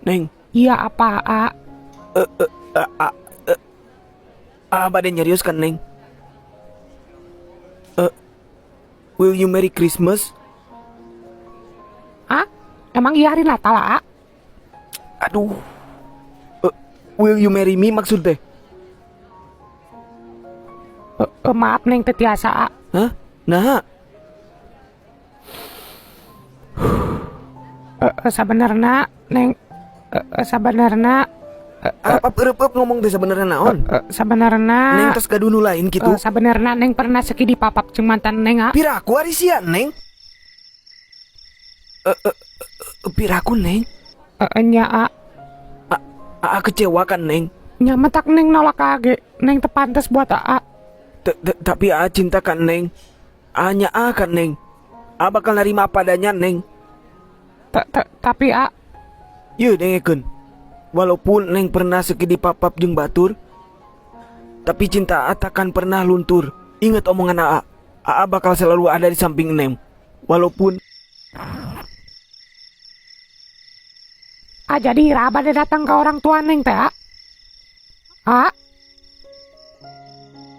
Neng. Iya apa, A? A bade nyarios ka Neng. Will you Merry Christmas? A? Emang iya hari Natal, A? Aduh. Will you marry me maksud teh? Maaf Neng teu tiasa, A. Hah? Nah. Sabenerna Neng, sabenerna, Apa perep ngomong teh sabenerna naon? Sabenerna. Neng tos gaduh nu lain kitu. Sabenerna Neng pernah seki dipapap jeung mantan Neng, A. Piraku ari sia, Neng? Piraku, Neng? Nya, A. A kecewa kan, Neng? Nya matak Neng nolak age. Neng teu pantes buat A. Tapi A cinta kan, Neng. A nya A kan, Neng. A bakal nerima apa adanya, Neng. Tapi A. Yeuh, dengekeun. Walaupun Neng pernah seki dipapap jeung batur, tapi cinta A takkan pernah luntur. Ingat omongan A. A bakal selalu ada di samping Neng. Walaupun A jadi ira bade datang ke orang tua Neng teh, A. A.